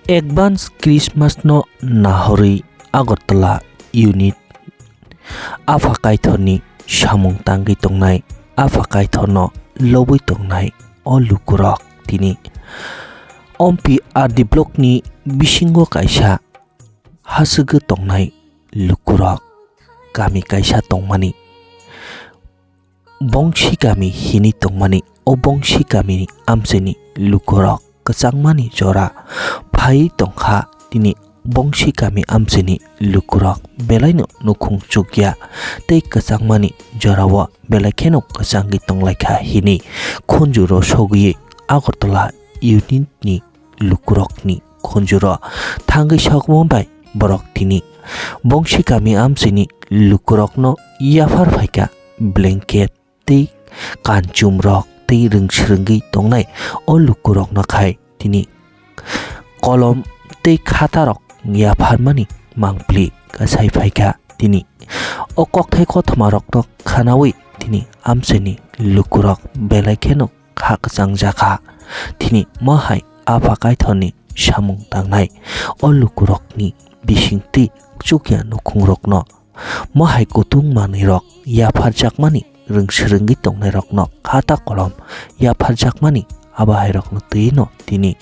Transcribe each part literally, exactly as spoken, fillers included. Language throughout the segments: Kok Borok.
Advance Christmas no nahorwi Agartala unit Apha Kaithorni samung tangwi tongnai, Apha Kaithorno lobwi tongnai o lukurok tini Ompi R D block ni bisingo kaisa haswgwi tongnai lukurok kami kaisa tongmani. Bongsi kami hinwi tongmani, o Bongsi kamini amchaini lukurok kwchangmani jora phaiwi tongkha. Tini Bongsi kami amchaini lukurok belaino nukhung chukya tei kwchangmani jorao belai kheno kwchangwi tonglaikha hinwi khunjuro sogwi Agartala unit ni lukurokni khunjuro thangwi sokma bai borok tini Bongsi kami amchaini lukurokno yaphar phaikha. Blanket tei kanchumrok tei rwngsrwngwi tongnai o lukurokno khai tini kolom tei khatarok yapharmani mangpili kwsai phaikha. Tini o kokthai kothoma rokno khwnawi tini amchaini lukurok belai kheno kha kwchangjakha. Tini mo hai Apha Kaithorni samung tangnai o lukurokni bisingtwi chukya nukhungrokno mo hai kutung manwirok yapharjakmani rwngsrwngwi tongnairokno khata kolom yapharjakmani abo hairokno twi'-no tini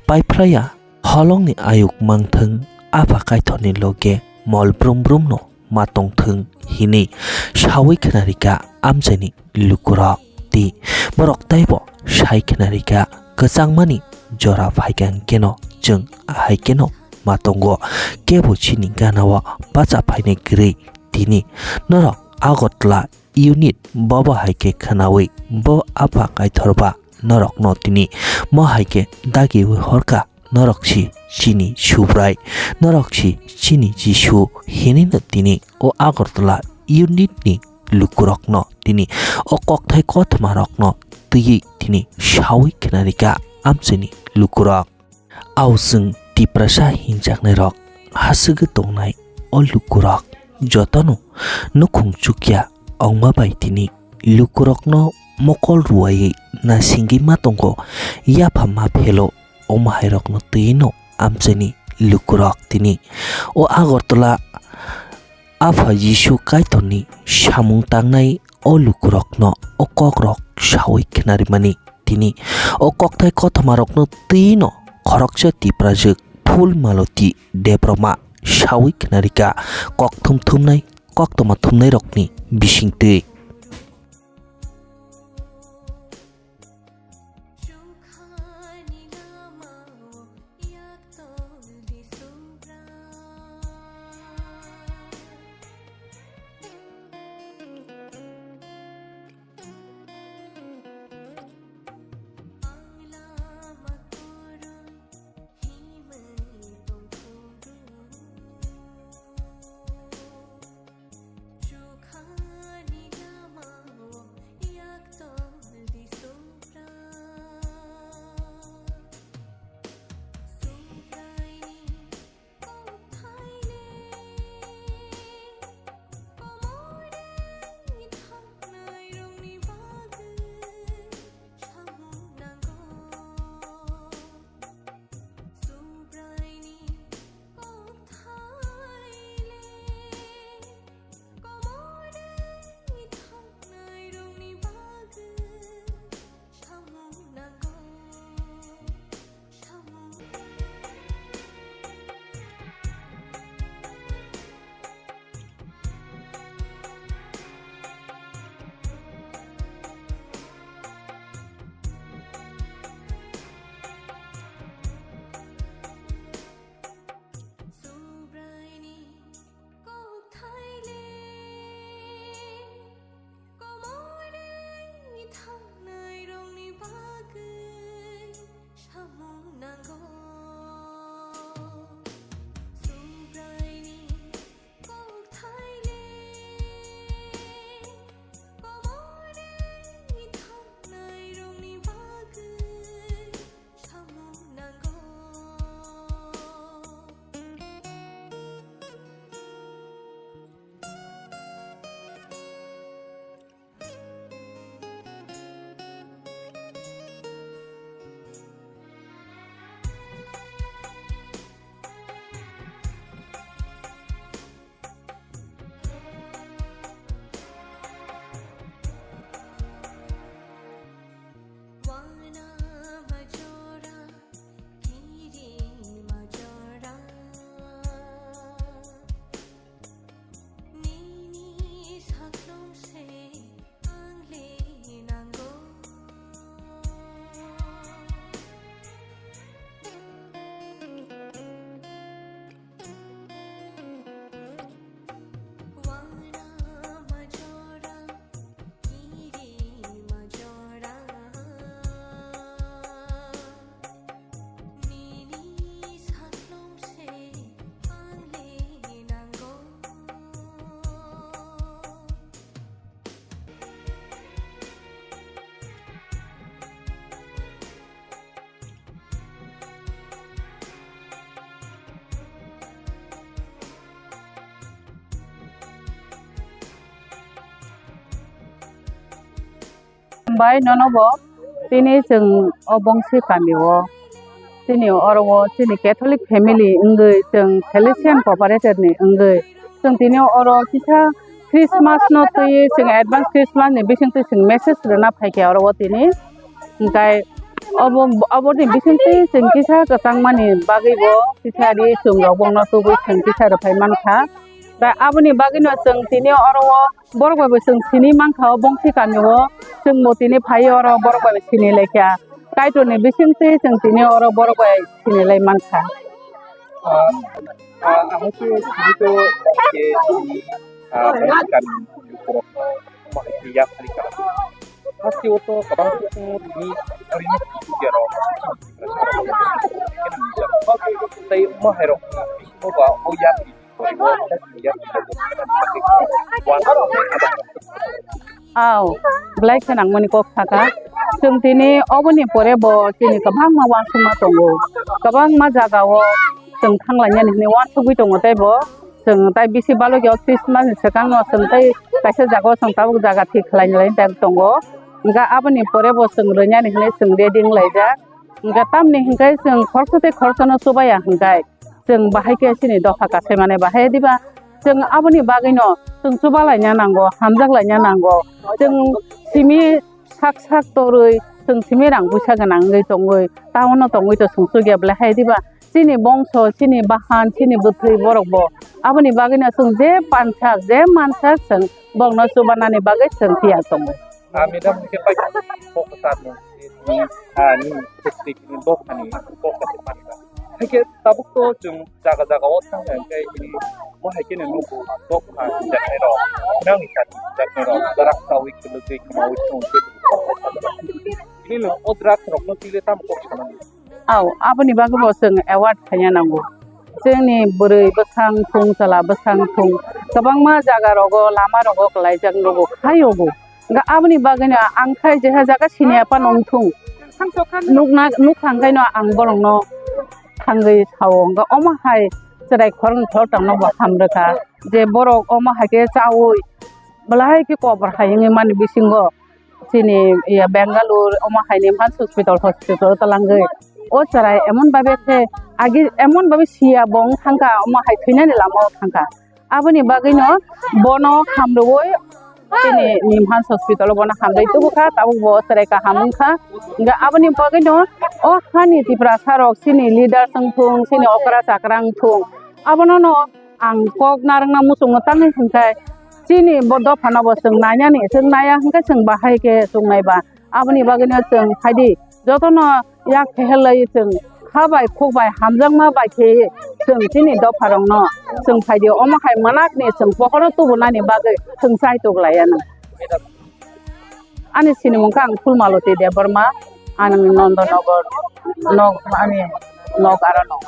paiphlaiya. Holongni ayuk mangthwng, Apha Kaithorni loge mol brum brumno ma tongthwng hinwi sawi khnarikha amchaini lukurok. Tei borok teibo sai khnarikha, kwchangmani jora phaikha hwnkeno chwng ahai kheno ma tongo, kebo chini ganao bacha phainai kwrwi. Tini norok Agartala unit bobo hai khe khwnawi bo Apha Kaithor ba norokno tini mo hai khe dagiwi horkha. Norok si chini Subrai, norok si chini Jisu hinwi no tini o Agartala unit ni lukurokno tini o kokthai kothoma rokno twiwi tini sawi khnarikha amchaini lukurok. Ao chwng Tiprasa hinjaknairok haswgwi tongnai o lukurok jotono nukhung chukya ongma bai tini lukurokno mokol ruwaiwi naisingwi ma tongo, yapha ma phelo omo hairokno twi'-no amchaini lukurok tini o Agartala Apha Jisu Kaitorni samung tangnai o lukurokno o kokrok sawi khnarimani. Tini o kokthai kothomarokno twi'-no khoroksa Tiprajwk Phul Maloti Debbarma sawi khnarikha, kok thum thumnai koktwma thumnairokni bisingtwi. Hambai nono bo. Tini chwng o Bongsi kami o, tini oro o chini Catholic family wngwi, chwng Salesian cooperative ni wngwi, chwng tini oro kisa Christmas no twiwi, chwng advance Christmas ni bisingtwi chwng message rwna phaikha oro o tini. Hwnkhe obo, oboni bisingtwi chwng kisa kwchangmani bagwi bo kisa ri chwng rok bongno tubui chwng kisa rwphai mankha. Tei aboni bagwino chwng tini oro o borok bai bo chwng sini mankha o Bongsi kami o, chwng bo tini phai oro borok bai bo sini laikha. Kaitor ni bisingtwi chwng tini oro borok bai sini lai mankha. Ah, ah, ang khe sini to je sini, ah, Bongsi kami borok ma yak ni ka. Hasti o to kabang kusung ni ring ya ro. Tei ma hai rok ko ba o yak Aw, belai khe nangmani kok sakha. Chwng tini oboni pore bo chini kwbangma uansukma tongo. Kwbangma jagao chwng thanglainani hwnwi uansugwi tongo tei bo. Chwng tai bisi balokhe o Christmas ni swkangno chwng tei kaisa jagao chwng tabuk jaga thik khlaina lai tei tongo. Hwnkhe aboni pore bo chwng rwnani hwnwi chwng ready wnglaijak. Hwnkhe tamni hwnkhe chwng khoroksa tei khoroksano chubaya hwnkhe chwng bahai khe chini dopha kasaimani bahai diba? Chwng aboni bagwino chwng chubalaina nango, hamjaklaina nango. Chwng simi sak sak torwi, chwng simi rang puisa gwnang wngwi tongwi, town-o tongwi to chwng chukya belai hai diba? Chini bongso, chini bahan, chini bwthwi borokbo aboni bagwino chwng je pansak, je mansak chwng borokno chubanani bagwi chwng tiyar tongo. Ah, madam, hwnkhe pai kok kwcharni, ah, ni district ni dophani kok kwchar manka. Hwnkhe tabuk to chwng jaga jaga o thangkha, hwnkhe ini bo hai kheno nugo dopha jaknai rok, nang ni sati jaknai rok, darak sawi kwlwgwi kwmawi thung khe. Ini no o drugs rokno twi le tamo kok sanani. Aw, aboni bagwi bo chwng award khaina nango. Chwngni bwrwi bwsang thung, chwla bwsang thung, kwbangma jaga rogo, lama rogo kwlaijak nugo, khai ogo. Hwnkhe aboni bagwino ang khai jeha jaga siniya phano wng thung. Nukna, nukha hwnkhe no ang borokno thangwi sao. Hwnkhe omo hai chwrai khoroknwi khoroktham no bo hamrwkha. Je borok omo hai khe chaui belai khe kobor hai wngwi mani bisingo. Chini, iya, Bangalore, omo hai ni Imhan hospital, hospital o talangwi. O chwrai emon babe khe, agi emon babe siya bo wng thangkha, omo hai thwinani lama o thangkha. Aboni bagwino bono hamrwui chini Imhan hospital o bono hamrwi tubukha, tabuk bo chwrai kaham wngkha. Hwnkhe aboni bagwino o hani Tiprasa rok chini leaders wng thung, chini okra chakra wng thung, abono no ang kok narwkna muchungo tangwi hwnkhe chini bo dophano bo chwng nainani, chwng naiya hwnkhe chwng bahai khe chwng naiba. Aboni bagwino chwng phaidi jotono yak khehelai chwng kha bai khuk bai hamjakma bai khe chwng chini dopharokno chwng phaidi omo hai manakni chwng pohoro tubunani bagwi chwng chai tuklaiyano. Ani sinimung khe ang Phulmaloti Debbarma, ani Nandanagar nok, ani nok aro nok.